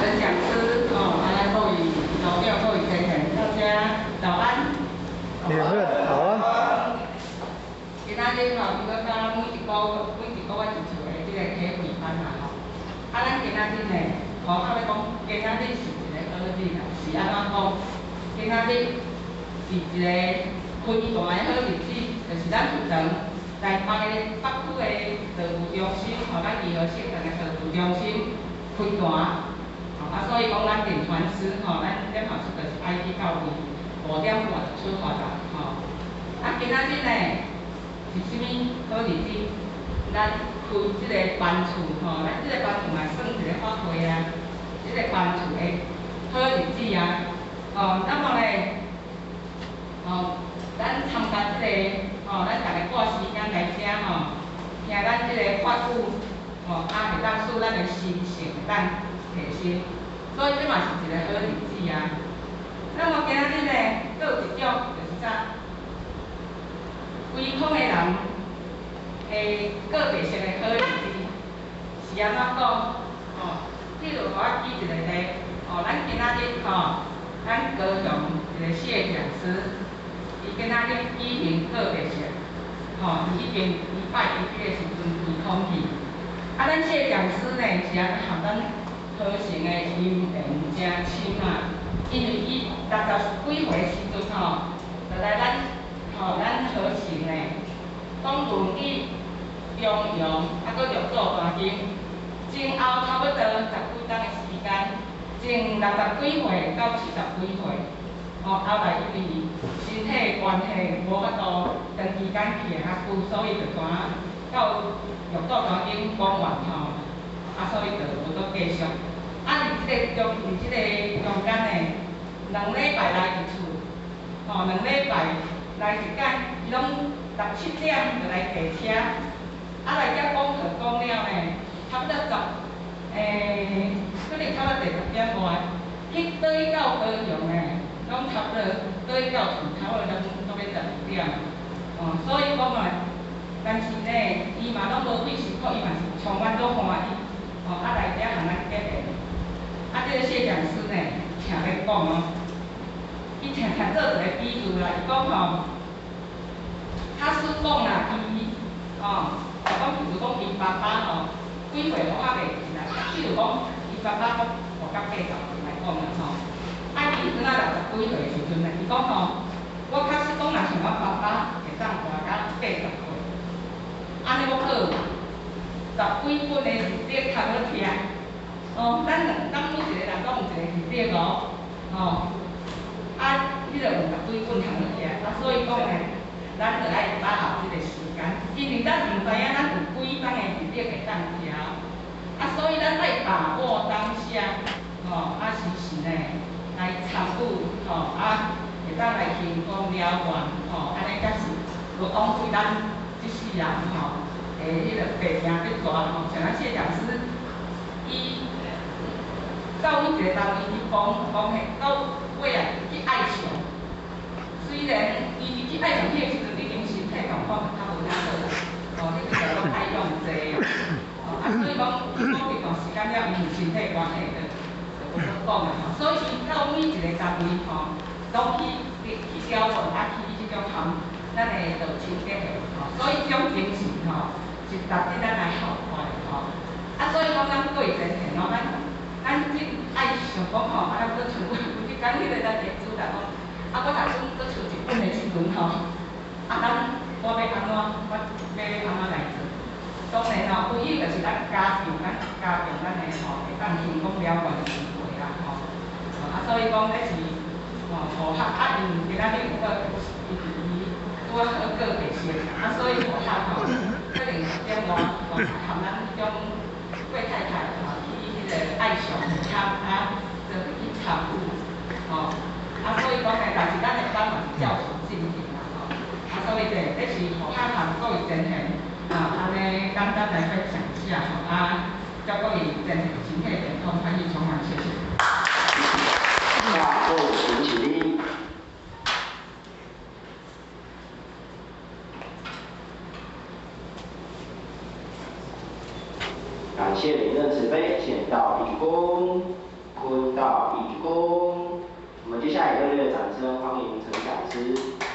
陳講師，哦，啊，咱各位道長、各位前賢，大家早安。早安。今仔日吼，拄閣甲每一個月一次的這個體會班嘛吼。啊，咱今仔日呢，吼，啊，欲講今仔日是一個好日啊，是按怎講？今仔日是一個開壇的好日子，就是咱佛堂台北的北區的道務中心，吼，咱怡和聖堂的道務中心開壇。啊，所以講咱點傳師吼，咱點傳師就是愛去到位，5點半就出發啦，吼。啊，今仔日呢是啥物好日子？咱開這個班次吼，咱這個班次嘛算一個法會啊，這個班次的好日子啊，哦，那麼咧，哦，咱參加這個，吼，咱逐家撥時間來遮吼，聽咱這個法語，吼，啊，會當使咱的心性會當提升，所以這嘛是一個好日子啊。那麼今仔日呢，閣有一種就是啥？唯空的人的個別性的好日子是按怎講？吼，譬如予我舉一個例，吼，咱今仔日吼，咱高雄一個謝講師，伊今仔日舉行告別式，吼，伊彼邊伊拜伊彼個時陣歸空去。啊，咱謝講師呢是按和咱和成的姻緣誠深啊，因為伊六十幾歲時陣吼，就來咱吼咱和成呢講論語、中庸，啊，閣六祖壇經，前後差不多十幾冬的時間，從六十幾歲到70幾歲，吼，後來因為身體的關係，無法度長時間徛較久，所以就怎到六祖壇經講完吼，啊，所以就無閣繼續。啊，佇這個中間呢，2禮拜來一次，吼，2禮拜來一擺，伊攏六七點就來坐車，啊來遮講課講了呢，差不多十，可能差不多10點外，去轉去到高雄呢，攏差不多轉去到厝，差不多攏欲12點，哦，所以講啊，但是呢，伊嘛攏無費辛苦，伊嘛是充滿足歡喜，哦，啊來遮和咱結緣。啊，這個謝講師呢，常咧講哦，伊常常做一個比喻啦，伊講吼，假使講啦，伊哦，就講譬如講伊爸爸吼，幾歲我較袂記啦，譬如講伊爸爸講活到80歲來講啦吼，啊伊陣仔六十幾歲的時陣呢，伊講吼，我假使講若像我爸爸會當活到80歲，按呢我閣有十幾本的字典通好聽。哦，咱每一個人攏有一個字典哦，吼，啊，彼個有十幾本通好聽，啊，所以講呢，咱著愛把握這個時間，因為咱毋知影咱有幾冬的日子會當聽，啊，所以咱愛把握當下，吼，啊，時時呢來參與，吼，啊，會當來行功了願，吼，按呢才是無枉費咱這世人吼，的彼個白命得大吼，像咱謝講師，伊到每一個單位去講講彼，到尾啊去愛上。雖然伊去愛上彼個時陣，已經身體狀況較無遐好啦，哦，彼個就攏愛用濟啊，哦，啊，所以講講一段時間了，因為身體關係，就無閣講啊吼。所以伊到每一個單位吼，攏去了願，啊，去這種含咱的道親結緣吼。所以這種精神吼，是值得咱來效法的吼。啊，所以講咱過前賢哦，咱這愛想講吼，啊，咱閣像有一工彼個咱的主人講，啊，我若講閣像一本的時陣吼，啊，咱我欲按怎，我欲按怎來做？當然吼，唯一就是咱加強，咱加強咱的吼，會當行功了願的機會啦吼。啊，所以講這是吼護學啊，因為今仔日有個伊伊拄仔好告別式，啊，所以護學吼，可能10點外吼，含咱彼種郭太太吼去彼個愛上參啊，就去參與吼。啊，所以講呢，但是咱的班嘛是照常進行啦吼。啊，所以這是護學含各位前賢啊，按呢簡單來分享一下吼。啊，祝各位前賢身體健康，歡喜充滿，謝謝。大眾行起立。感謝靈恩慈悲，先到一鞠躬。明陈讲师。